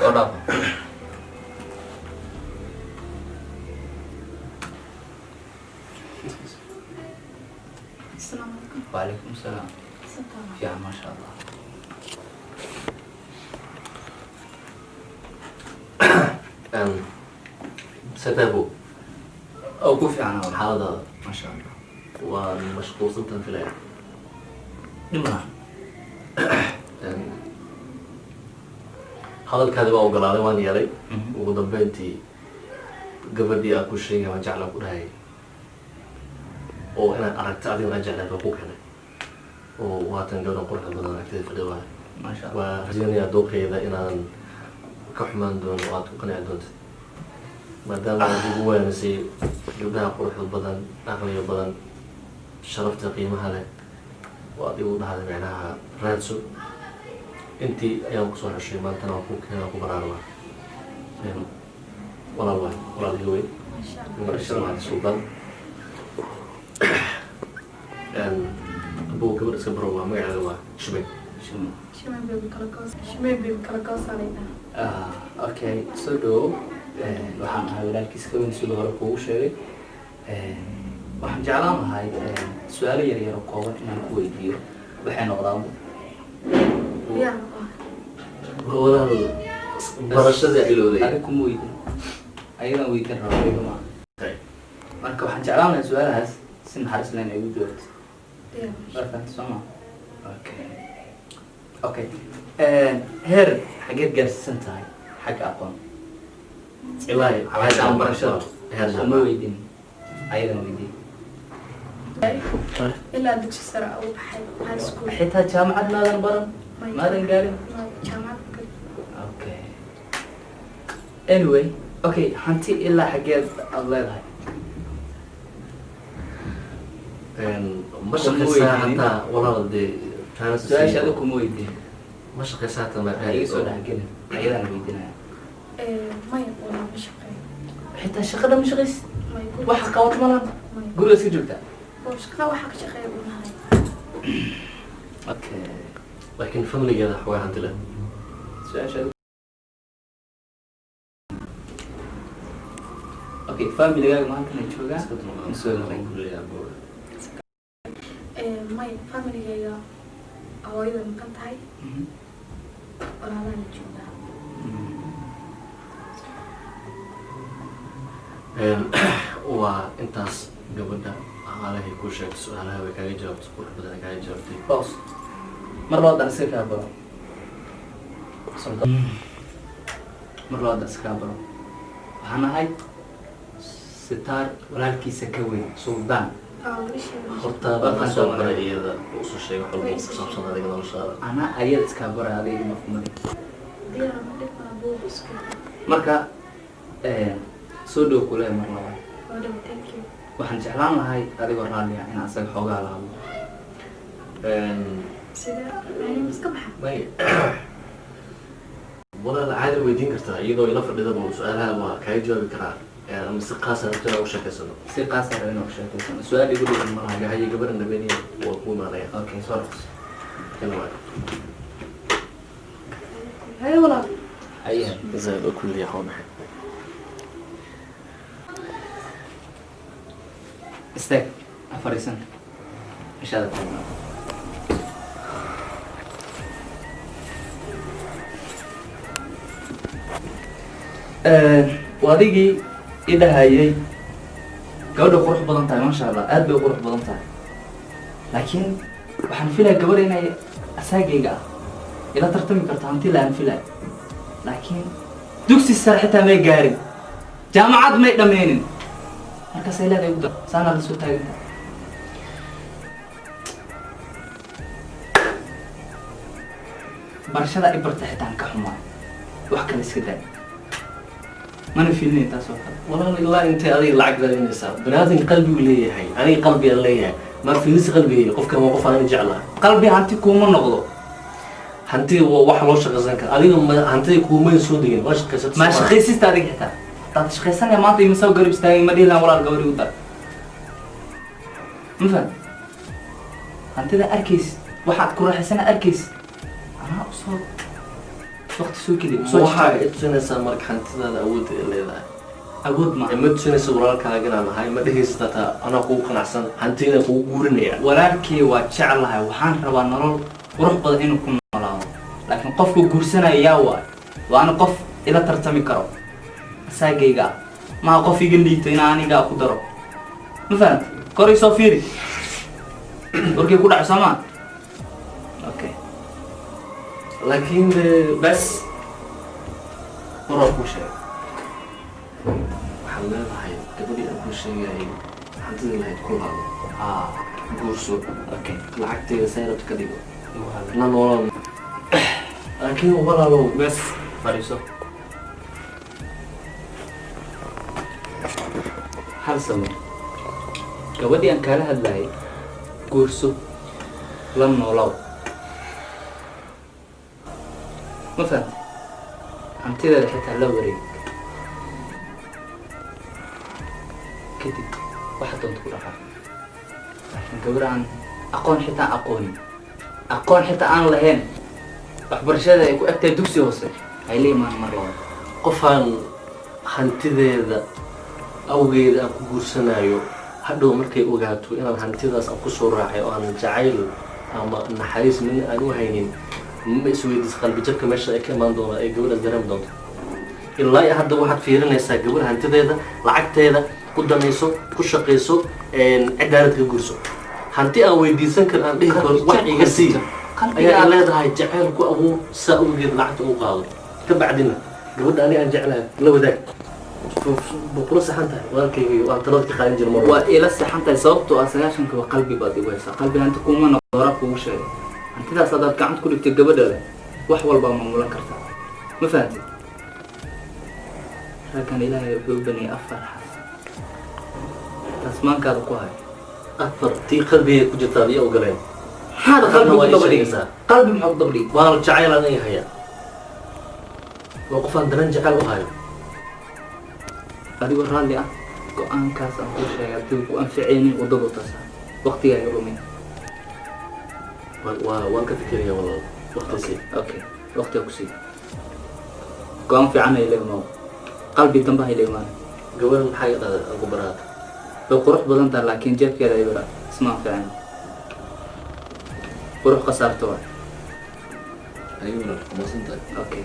Soo dhaafa. Asalaamu calaykum. Wacalaykum salaam. Santaa. Fiican, maasha Allah. Sataabo. Oo ku fiican walaal. Xaaladaada? Maasha Allah. Waa mashquulsantan filaya. Dhimana. Hadalkaadi waa ogolaaday, waan yeelay. Ugu dambeyntii gabadhii aan ku sheegay waan jeclaa ku dhahay oo inaad aragto adiga aan jeclahay baa ku keenay, oo waatan gabadhan quruxda badan aragtida fadhi waay. Maasha Allah. Waa rajeynayaa dooqeyda inaadan ka xumaan doono oo aad ku qanci doontid, maadaama aad ugu waanisay gabdhaha quruxda badan, aqliga badan, sharafta qiimaha leh oo aad igu dhahday micnaha raadso. Intii ayaan kusoo xeshay, maantana waan ku keenaa, ku baraarwaa. Walaal waay, walaal iga weyn. Maasha Allah. Magaciisa waa Suldaan. Abuu, gabadh iska baro, waa magaceeda waa Shubay. Shumi. Shimay baby kala goos. Shimay baby kala goosanayna. Ah, okay, soo dhawow. Waxaan ahay walaalkiis ka weyn, sidoo hore kuugu sheegay. Waxaan jeclaan lahay su-aalo yar yar oo kooban inaan ku weydiiyo, waxay noqdaan. Diyaar waa. Walaal, barashadii ilowday. Adiga kuma weydin, ayadan weydin raba, adiga ma. Marka waxaan jeclaan lahay su-aalahaas si naxariis leh inay igu jawaabto. Diyaar. Waa fahamtay soo ma? Okay, heer xageed gaarsiisan tahay xagga aqoon? Ilaahi. Aan barashada. Heer. Kuma weydin, ayadan weydiin. Ilaa dugsi sare ugu baxay, high school. Xitaa jaamacad maadan baran? May. Maadan gaarin? May, jaamacad gal. Okay, anyway, okay, hanti ilaa xaggeed aada leedahay? Ma shaqaysaa hataa, walaal dee? Su-aasha adiga kuma weydiin. Ma shaqaysaa hataa ma? Ha iga soo dhexgelin, ayadaan weydiinaya. Maya walaa, ma shaqeeyo. Xitaa shaqada ma shaqays? May, guriga. Wax qabato malahan? May. Guriga iska joogtaa? Oo shaqada waxaa ka shaqeeya unahay. Okay. Laakiin familigeeda xoogaa hanti leh. Su-aasha adiga. Okay, familigaaga maantana joogaa mise way maqan yihiin? Maya, familigayga hooyada maqan tahay, walaalahana joogaa. Waa intaas gabadha aqaalahay ku sheegtay, su-aalaha way kaaga jawaabtay, qurux badan ay kaaga jawaabtay. Boos, mar labaad aan iska kaa baro. Mar labaad aan iska kaa baro, waxaan ahay Sitaar, walaalkiisa ka weyn, Suldaan. Hortaada Waa la soo fahantaa. baray, iyada uu soo sheegay wax walba oo ku saabsan adiga noloshaada. Anaa ayada iskaa baray, adiga ima kumali. Marka soo dhow kule mar labaad. Waxaan jeclaan lahay adigoo raalliya inaan asaga xoogaa la hadlo. May, walaal, caadi weydiin kartaa iyadoo ila fadhidaba, su-aalaha waa kaaga jawaabi karaa, ama si qaasa rabto inaan u sheekaysano? Si qaasa raba inaan ku sheekaysano, su-aal igu dhigan ma lahayo. Haye, gabadhan dhabeeniya waa ku imaanaya. Okay, soo dhaqso. Kana waay. Haye walaal. Hayaha. Zaid oo kulliya waa maxay? Istaag, ha fadhiisan, ishaada taagnaa. Waa adigii i dhahayay gabadha qurux badan tahay, maasha Allah, aad bay u qurux badan tahay, laakiin waxaan filaya gabadha inay asaagayga ah ila tartami karto hanti la aan filaya, laakiin dugsi sare xitaa may gaarin, jaamacad may dhameynin, markaasay leedahay ugu dar saanaa la soo taaganta. Barashada i barta xitaan ka xumaa, wax kale iska daa, mana filinayn taas oo kale. Walaal, ilaa intay adiga lacag raadinaysaa? Baniaadamka qalbigu leeyahay, aniga qalbigaan leeyahay, ma fiirisi qalbigayga. Qofkan waa qof aan jeclaa. Qalbi hanti kuuma noqdo. Hantida waa wax loo shaqaysan kara. Adiga ma hantida kuumay soo degin? Waa shaqaysata. Ma shaqaysista adiga xitaa hadaad shaqaysanaya maanta ima soo garab istaagay, ma dhihi lahan walaal gabar igu dar. Ma faham? Hantida arkaysid, waxaad ku raaxaysana arkaysid, anaa usoo Waqti soo geliy soo Waxaa jirta. I tusinaysaa marka hantidaada awoodda ay leedahay. Awood ma Ma tusinaysa walaalkaaga inaan ahay? Ma dhehaysid hataa anaa kugu qanacsan hantina kugu guurinaya? Walaalkii waa jeclahay, waxaan rabaa nolol qurux badan inuu ku noolaado, laakiin qofku guursanaya yaa waay? Waa ana qof ila tartami karo asaagayga ah, maha qof iga liito inaa anigaa ku daro. Ma fahamti? Kor isoo fiiri, warkii ku dhaco soo maa? Okay. Laakiin de Bas. Waraa kuu sheegay, waxaad leedahay gabadhii aan kuu sheegayay hantidii lahayd ku laabo, guurso, lacagteeda sayrabta ka dhigo, la noolaa, laakiin walaalow. Bas, fadhiiso. Hal samee: gabadhii aan kaala hadlayay guurso, la noolow. Ma fahamtay? Hantideeda xitaa la wareeg, kadib waxa doonta ku dhaqaaq. Laakiin gabar aan aqoon xitaa aqoonin, aqoon xitaa aan lahayn, waxbarashada ay ku egtahay dugsi hoose, hay la imaan mar labaad. Qofaan hantideeda awgeeda aan ku guursanayo, hadhow markay ogaato inaan hantidaas aan kusoo raacay oo aan jacayl ama naxariis midna aan u haynin, ma isweydiis qalbi jabka meesha ay ka imaan doonaan ay gabadhaas dareemi doonto? Ilaa iyo hadda waxaad fiirinaysaa gabadh hantideeda, lacagteeda ku danayso, ku shaqayso, cidaalad ka guurso. Hanti aan weydiisan karin, aan dhihi karo wax iga sii, ayaa leedahay jacayl ku abuur, saa awgeed lacagta ugu qaado, ka bacdina gabadha ani aan jeclahay la wadaag. Ma kula saxan tahay, walaalkayga? Waan talada ka qaadan jira mar. Waa ila saxan tahay, sababtoo ah 90-ka waa qalbi baad igu haysaa. Qalbi hanti kuma noqdo, hora kugu sheegay. Hantidaas haddaad gacanta ku dhigtay gabadha leh, wax walbaa maamulan kartaa. Ma fahamtid? Raggan Ilaahay wuxuu u baniyay afar xas, taas maankaada ku hay. Afar tii qalbigay ku jirtaa iyo ogoleen. Maxaad qalbi Waa ku ii daba dhigay? sheegaysaa. Qalbi maxaa ku daba dhigay? Waa jacayl aan iga haya, waa qofaan daran jacayl u hayo. Adigoo raalli ah, go-aankaas aan kuu sheegay haddii ku anficaynin, waddadu taasa waqtigaaga lumin. Waan ka fikiraya walaal, waqti. Okay, waqtiga ku sii. Go-aan fiican hay la imaado, qalbi dambe hay la imaano. Gabadhan maxaa iga dhahday aan ku baraata? Way qurux badan tahay, laakiin jeebkeeda ay bara isma anficin. Qurux khasaarto waay. Ayu walaal, kumasan tahay. Okay.